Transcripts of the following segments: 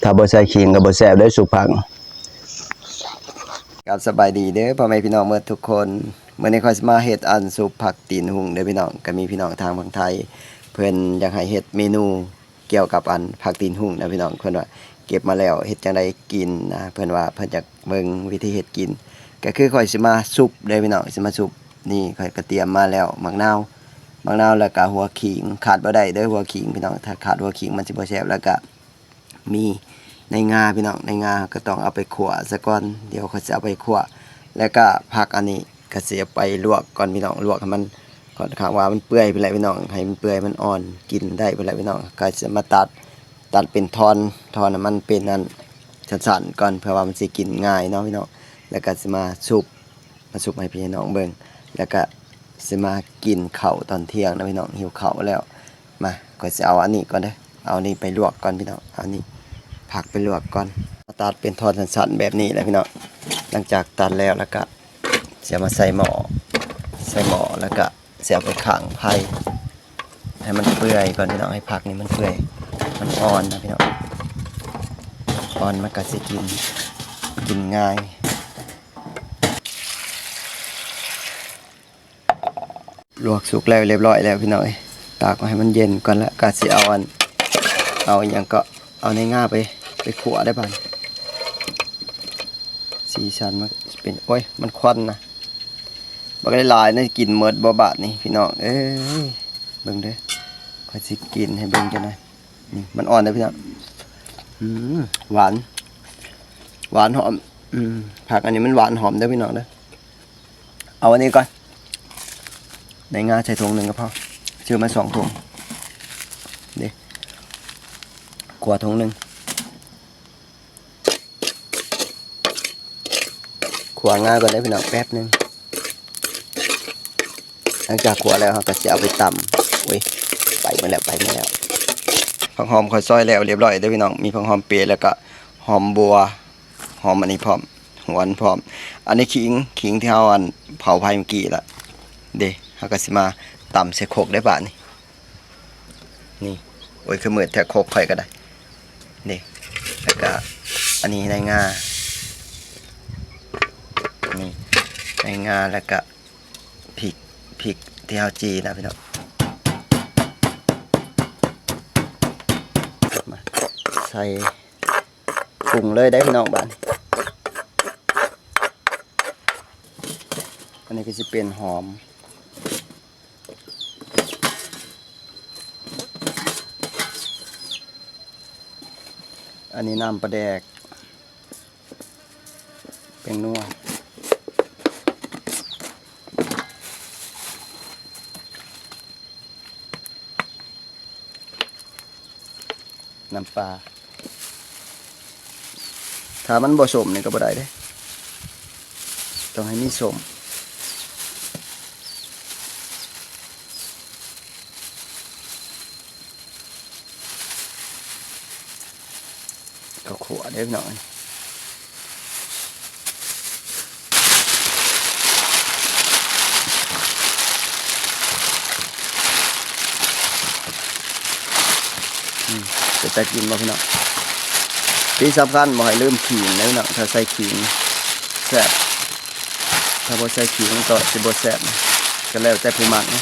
ຖ້າບໍ່ໃສ່ຂີງກໍບໍ່ແຊບເດີ້ ຊຸບຜັກ. ຄັບ ສະບາຍດີເດີ້ພໍ່ແມ່ພີ່ນ້ອງໝົດທຸກຄົນ. ມື້ນີ້ຂ້ອຍຊິມາເຮັດອັນຊຸບຜັກຕີນຫຸ່ງເດີ້ພີ່ນ້ອງ. ກໍມີພີ່ນ້ອງທາງຝັ່ງໄທ ເພິ່ນຢາກໃຫ້ເຮັດເມນູ ກ່ຽວກັບອັນຜັກຕີນຫຸ່ງນະພີ່ນ້ອງ. ເພິ່ນວ່າເກັບມາແລ້ວເຮັດຈັ່ງໃດກິນນະ ເພິ່ນວ່າເພິ່ນຢາກເບິ່ງວິທີເຮັດກິນ. ກໍຄືຂ້ອຍຊິມາຊຸບເດີ້ພີ່ນ້ອງ ຊິມາຊຸບ. ນີ້ຂ້ອຍກໍຕຽມມາແລ້ວ ໝາກນາວ ໝາກນາວ ແລ້ວກໍຫົວຂີງ ຂາດບໍ່ໄດ້ເດີ້ຫົວຂີງພີ່ນ້ອງ. ຖ້າຂາດຫົວຂີງມັນຊິບໍ່ແຊບ. ແລ້ວກໍມີໃນງາພີ່ນ້ອງ ໃນງາກໍຕ້ອງເອົາໄປຂົ້ວຊະກ່ອນ ດຽວຂ້ອຍຊິເອົາໄປຂົ້ວ. ແລ້ວກໍຜັກອັນນີ້ ກະຊິເອົາໄປລວກກ່ອນພີ່ນ້ອງ ລວກໃຫ້ມັນຂ້ອນຂ້າງວ່າມັນເປື່ອຍພຸ້ນແຫຼະພີ່ນ້ອງ ໃຫ້ມັນເປື່ອຍມັນອ່ອນກິນໄດ້ພຸ້ນແຫຼະພີ່ນ້ອງ. ກະຊິມາຕັດ ຕັດເປັນທ່ອນ ທ່ອນໃຫ້ມັນເປັນອັນສັ້ນໆກ່ອນ ເພື່ອວ່າມັນຊິກິນງ່າຍເນາະພີ່ນ້ອງ. ແລ້ວກະຊິມາຊຸບ ມາຊຸບໃຫ້ພີ່ໃຫ້ນ້ອງເບິ່ງ ແລ້ວກະຊິມາກິນເຂົ້າຕອນທ່ຽງນະພີ່ນ້ອງ ຫິວເຂົ້າແລ້ວ. ມາ ຂ້ອຍຊິເອົາອັນນີ້ກ່ອນເດີ້ ເອົານີ້ໄປລວກກ່ອນພີ່ນ້ອງ. ເອົານີ້ ຜັກໄປລວກກ່ອນ. ມາຕັດເປັນທ່ອນສັ້ນໆແບບນີ້ແຫຼະພີ່ນ້ອງ. ຫຼັງຈາກຕັດແລ້ວ ແລ້ວກະຊິເອົາມາໃສ່ໝໍ້ ໃສ່ໝໍ້ ແລ້ວກະຊິເອົາໄປຂ້າງໄຟ ໃຫ້ມັນເປື່ອຍກ່ອນພີ່ນ້ອງ ໃຫ້ຜັກນີ້ມັນເປື່ອຍ ມັນອ່ອນນະພີ່ນ້ອງ ອ່ອນມັນກະຊິກິນ ກິນງ່າຍ. ລວກສຸກແລ້ວຮຽບຮ້ອຍແລ້ວພີ່ນ້ອງເອີຍ ຕາກໃຫ້ມັນເຢັນກ່ອນ ແລ້ວກະຊິເອົາອັນ ເອົາຫຍັງເກາະ ເອົາໃນງາໄປ ໄປຂົ້ວໄດ້ບາດນີ້. ສີສັນມັນຊິເປັນ ໂອ້ຍ ມັນຄວັນນະ ບັກຫຼາຍໆ ນີ້ກິນໝົດບໍ່ບາດນີ້ພີ່ນ້ອງເອີຍ. ເບິ່ງເດີ້ ຂ້ອຍຊິກິນໃຫ້ເບິ່ງຈັກໜ່ອຍ. ນີ້ມັນອ່ອນເດີ້ພີ່ນ້ອງ ອືມ ຫວານ ຫວານຫອມ. ອືມ ຜັກອັນນີ້ມັນຫວານຫອມເດີ້ພີ່ນ້ອງເດີ້. ເອົາອັນນີ້ກ່ອນ ໃນງາໃສ່ຖົງໜຶ່ງກໍພໍ ຊື້ມາສອງຖົງເດ້ ຂົ້ວຖົງໜຶ່ງ ຂົ້ວງາກ່ອນເດີ້ພີ່ນ້ອງ ແປັບໜຶ່ງ. ຫຼັງຈາກຂົ້ວແລ້ວ ເຮົາກໍຊິເອົາໄປຕຳ. ໂອ້ຍ ໄປໝົດແລ້ວ ໄປໝົດແລ້ວ. ຜັກຫອມຂ້ອຍຊອຍແລ້ວຮຽບຮ້ອຍເດີ້ພີ່ນ້ອງ ມີຜັກຫອມເປ ແລ້ວກໍຫອມບົ່ວ ຫອມອັນນີ້ພ້ອມ ຫວນພ້ອມ. ອັນນີ້ຂີງ ຂີງທີ່ເຮົາອັນເຜົາໄຟມື້ກີ້ລະເດ້ ເຮົາກໍຊິມາຕຳໃສ່ຄົກໄດ້ບາດນີ້. ນີ້ ໂອ້ຍ ຄືມືດແທ້ ຄົກຂ້ອຍກໍໄດ້ ນີ້. ແລ້ວກະອັນນີ້ໃນງາ ນີ້ໃນງາ ແລ້ວກະພິກ ພິກທີ່ເຮົາຈີ່ນະພີ່ນ້ອງ ມາໃສ່ ປຸງເລີຍໄດ໋ພີ່ນ້ອງບາດນີ້. ອັນນີ້ກໍຊິເປັນຫອມ ອັນນີ້ນ້ຳປາແດກ ແປ້ງນົວ ນ້ຳປາ. ຖ້າມັນບໍ່ສົ້ມນີ້ກໍບໍ່ໄດ້ເດ້ ຕ້ອງໃຫ້ມີສົ້ມ. ເຂົ້າຂົ້ວເດ້ພີ່ນ້ອງ ອືມ ເປັນຕາກິນບໍ່ພີ່ນ້ອງ? ທີ່ສຳຄັນບໍ່ໃຫ້ລືມຂີງເດ້ພີ່ນ້ອງ ຖ້າໃສ່ຂີງແຊບ ຖ້າບໍ່ໃສ່ຂີງມັນກໍຊິບໍ່ແຊບ ກໍແລ້ວແຕ່ຜູ້ມັກເນາະ.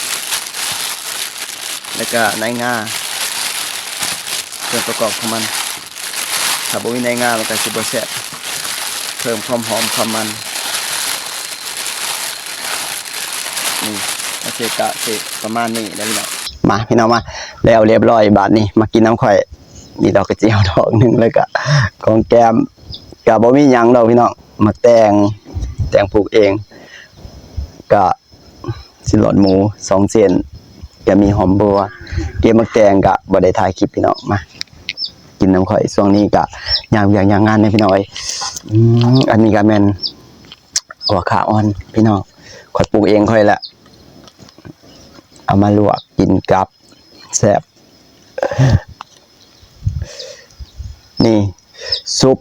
ແລ້ວກະໃນງາ ເຄື່ອງປະກອບຂອງມັນ ຖ້າບໍ່ມີໃນງາມັນກະຊິບໍ່ແຊບ ເພີ່ມຄວາມຫອມຄວາມມັນ. ນີ້ ໂອເຄ ກະຊິປະມານນີ້ແຫຼະພີ່ນ້ອງ. ມາພີ່ນ້ອງມາ ແລ້ວຮຽບຮ້ອຍບາດນີ້ ມາກິນນຳຂ້ອຍ. ມີດອກກະເຈຍວດອກໜຶ່ງ ແລ້ວກະຂອງແກ້ມ ກະບໍ່ມີຫຍັງດອກພີ່ນ້ອງ ໝາກແຕງ ແຕງປູກເອງ ກະ ຊີ້ນຫຼອດໝູສອງເສັ້ນ ກະມີຫອມບົ່ວ ເກັບໝາກແຕງ ກະບໍ່ໄດ້ຖ່າຍຄລິບພີ່ນ້ອງ. ມາກິນນຳຂ້ອຍ ຊ່ວງນີ້ກະຍາມວຽກຍາມງານເດ້ພີ່ນ້ອງເອີຍ. ອືມ ອັນນີ້ກະແມ່ນຫົວຂ່າອ່ອນພີ່ນ້ອງ ຂ້ອຍປູກເອງຂ້ອຍແຫຼະ ເອົາມາລວກກິນກັບ ແຊບ. ນີ້ຊຸບ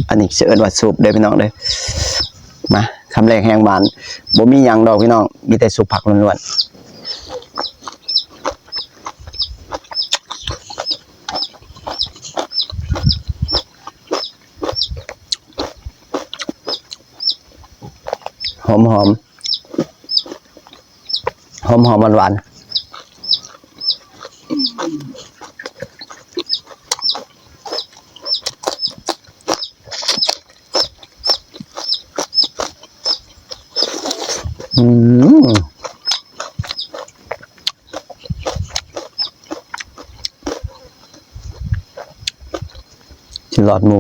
ອັນນີ້ຊິເອີ້ນວ່າຊຸບເດີ້ພີ່ນ້ອງເດີ້. ມາ ຄຳແລກແຮງຫວານ ບໍ່ມີຫຍັງດອກພີ່ນ້ອງ ມີແຕ່ຊຸບຜັກລ້ວນໆ. ອມໆ ຫອມໆ ຫວານໆ. ອືມ ຊີ້ນຫຼອດໝູ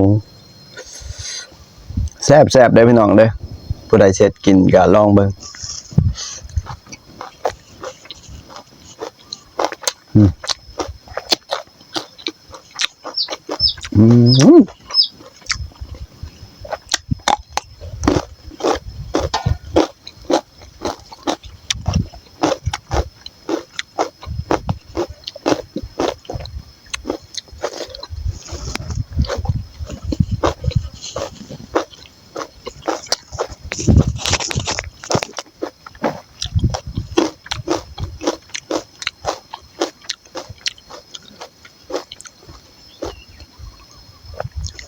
ແຊບໆ ເດີພີ່ນ້ອງເດີ. ຜູ້ໃດເຮັດກິນກໍລອງເບິ່ງ. ອືມ ອືມ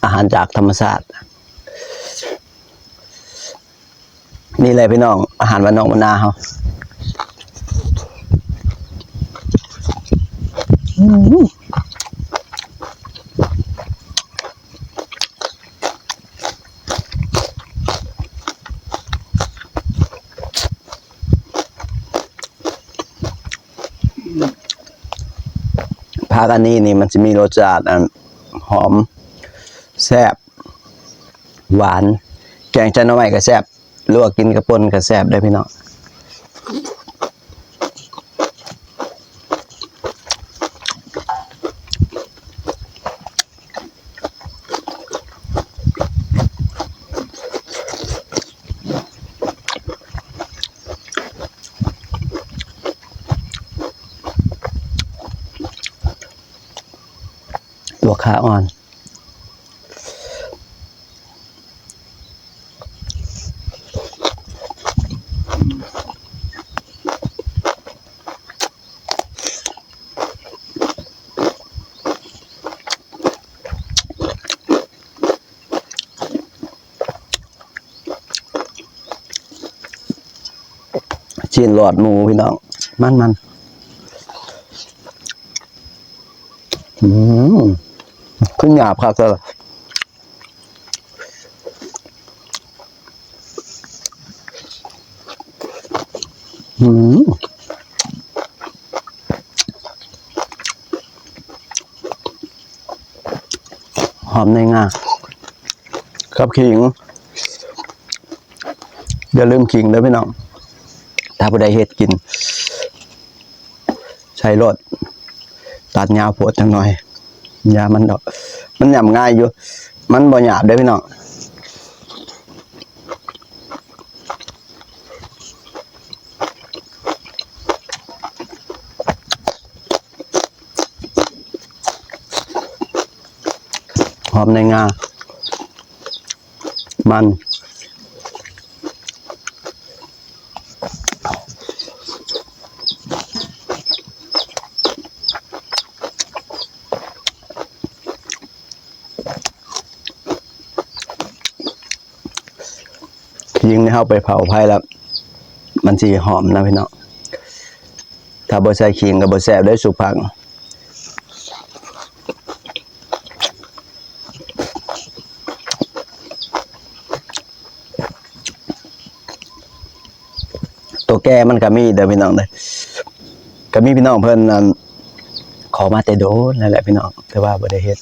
ອາຫານຈາກທຳມະຊາດ. ນີ້ແຫຼະພີ່ນ້ອງ ອາຫານບ້ານນອກບ້ານນາເຮົາ. ຜັກອັນນີ້ນີ້ມັນຊິມີລົດຊາດອັນຫອມ ແຊບ ຫວານ ແກງໃສ່ໜໍ່ໄມ້ກໍແຊບ ລວກກິນກັບປົ່ນກໍແຊບເດ້ພີ່ນ້ອງ. ຕົວຂາອ່ອນ. ຊີ້ນຫຼອດໝູພີ່ນ້ອງ ມັນໆ. ອືມ ຄືຫຍາບຄັກແທ້. ອືມ ຫອມໃນງາກັບຂີງ. ຢ່າລືມຂີງເດີພີ່ນ້ອງ ຖ້າຜູ້ໃດເຮັດກິນ. ໃສ່ໂລດ ຕັດຍາວໂພດຈັກໜ່ອຍ ຢ່າມັນດອກ ມັນຫຍ້ຳງ່າຍຢູ່ ມັນບໍ່ຫຍາບເດ້ພີ່ນ້ອງ. ຫອມໃນງາ ມັນ ຂີງນີ້ເຮົາໄປເຜົາໄຟແລ້ວ ມັນຊິຫອມນະພີ່ນ້ອງ. ຖ້າບໍ່ໃສ່ຂີງກໍບໍ່ແຊບເດ້ ຊຸບຜັກ. ຕົວແກ່ມັນກໍມີເດີພີ່ນ້ອງເດີ ກໍມີພີ່ນ້ອງເພິ່ນ ອັນ ຂໍມາແຕ່ໂດນແລ້ວແຫຼະພີ່ນ້ອງ ແຕ່ວ່າບໍ່ໄດ້ເຮັດ.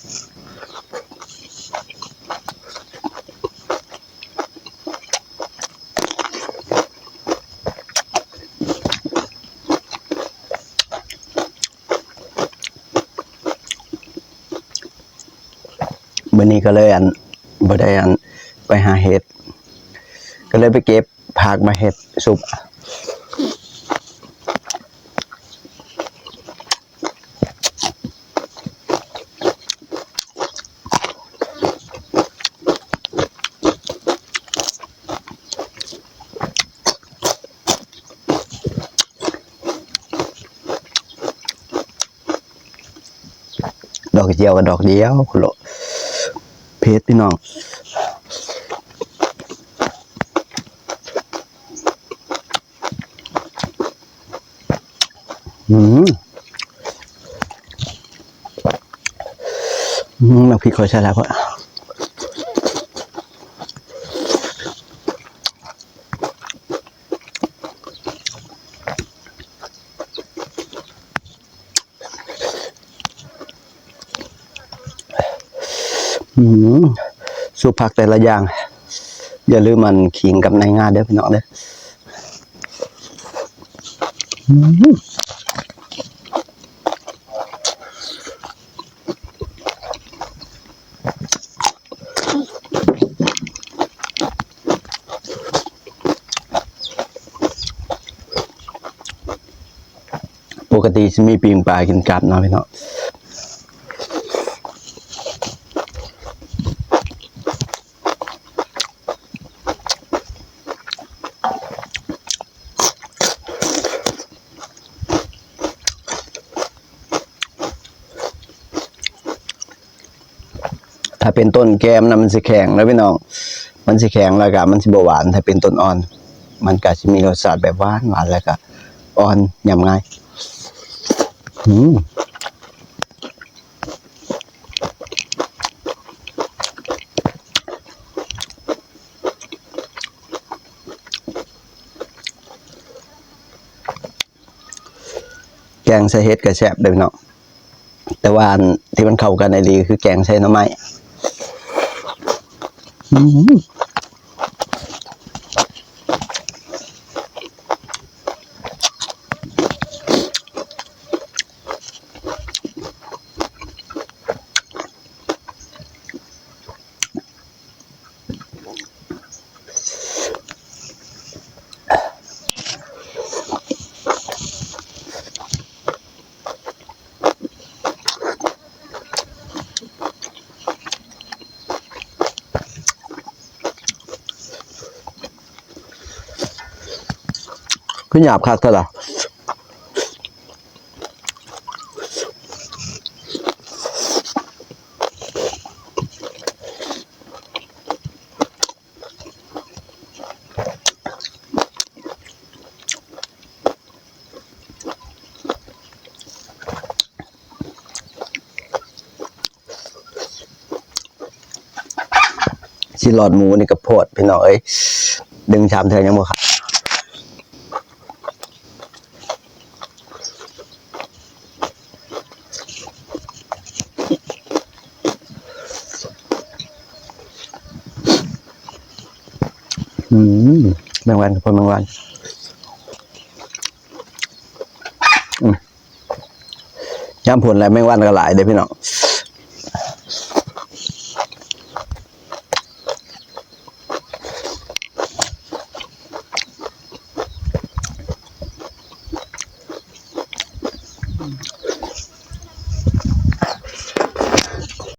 ມື້ນີ້ກໍເລີຍ ອັນ ບໍ່ໄດ້ ອັນ ໄປຫາເຫັດ ກໍເລີຍໄປເກັບຜັກມາເຮັດຊຸບ. ດອກກະເຈີຍກໍດອກດຽວພຸ້ນໂລດ ເຜັດພີ່ນ້ອງ. ອືມ ອືມ ໝາກພິກຂ້ອຍໃສ່ຫຼາຍໂພດ. ອືມ ສູບຜັກແຕ່ລະຢ່າງ ຢ່າລືມອັນ ຂີງກັບໃນງາເດີພີ່ນ້ອງເດີ. ອືມ ປົກກະຕິຊິມີປີ້ງປາກິນກັບເນາະພີ່ນ້ອງ. ຖ້າເປັນຕົ້ນແກ້ມນະ ມັນຊິແຂງເດີພີ່ນ້ອງ, ມັນຊິແຂງ ແລ້ວກະມັນຊິບໍ່ຫວານ. ຖ້າເປັນຕົ້ນອ່ອນ ມັນກະຊິມີລົດຊາດແບບຫວານໆ ແລ້ວກະອ່ອນ ຫຍ້ຳງ່າຍ. ອືມ. ແກງໃສ່ເຫັດກໍແຊບເດ້ພີ່ນ້ອງ, ແຕ່ວ່າອັນທີ່ມັນເຂົ້າກັນອີ່ຫຼີຄືແກງໃສ່ໜໍ່ໄມ້. ອືມ. ຄືຫຍາບຄັກແທ້ລະ. ຊິຫຼອດໝູນີ້ກໍໂພດພີ່ນ້ອງເອີຍ, ດຶງຊາມເທື່ອຍັງບໍ່ຂາດ. ອືມ ແມງວັນ ເພາະແມງວັນ ອືມ ຍາມຝົນແລ້ວແມງວັນກໍຫຼາຍເດ້ພີ່ນ້ອງ.